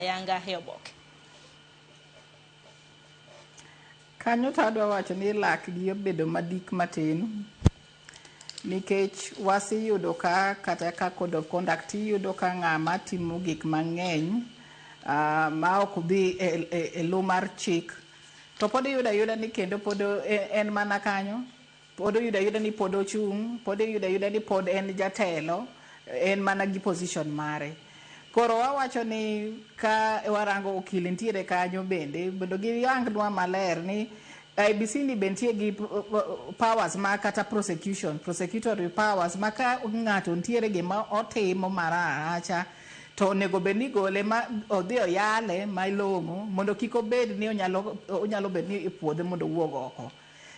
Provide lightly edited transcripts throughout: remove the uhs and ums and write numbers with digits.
Ayanga e oboke. Kanyo to adwa wacho ni lak gi obedo madik matin nikech waseyudo ka kata ka code of conduct iyudo ka ng'ama timo gik mang'eny ma ok dhi e lo mar chik to pod iyudo ayuda ni kendo pod en mana kanyo. Pod oyudo ayuda ni pod ochung', pod iyudo ayuda ni pod en jatelo, en mana gi position mare. Koro wawacho ni ka warango okil nitiere kanyo bende mondo giyangnwa maler ni IEBC ni be nitie gi powers ma kata prosecution, prosecutory powers ma ka ng'ato nitiere gima otimo maracha to onego bed ni igole ma odhi oyale malong'o mondo kik obed ni onyalo bet ni ipuodhe mondo owuog oko.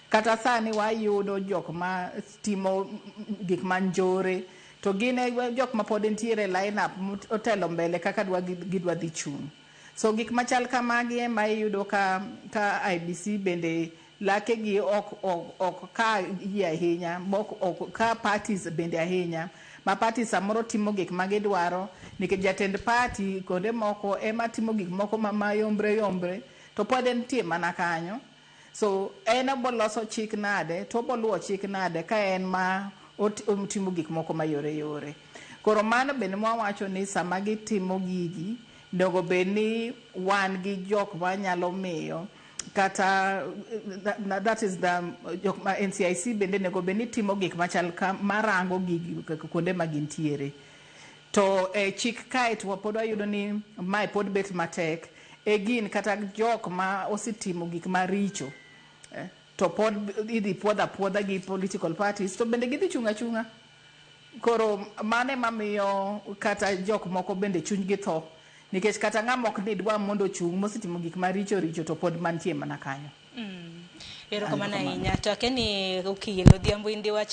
Kata sani wayudo jok ma timo gik ma njore to gin e jok ma pod nitiere line up otelo mbele kaka gidwa dhi chung'. So gik machal kamagi ema iyudo ka IEBC bende lake gi ok ka ji ahinya, ok ka parties bende ahinya. Ma parties samoro timo gik ma gidwaro nikech jatend party kuonde moko ema timo gik moko ma yombre yombre to pod entie mana kanyo. So en oboloso chik nade to oboluwo chik nade ka en ma otimo gik moko mayore yore. Koro mano bende mwawacho ni sama gitimo gigi onego bed ni wan gi jok manyalo miyo kata that is the jok ma NCIC bende onego bed ni timo gik machal ka marango gigi kuonde ma gintiere. To e chik kae to pod wayudo ni mae pod bet matek e gin kata jok ma osetimo gik maricho to pod idhi puodh apuodha gi political parties to bende gidhi chung' achung'a. Koro mano ema miyo kata jok moko bende chunygi tho nikech kata ng'ama ok ni dwa mondo ochung' mosetimo gik maricho richo to pod mantie mana kanyo. Erokamano ahinya. To akia ni okil Odhiambo in diwach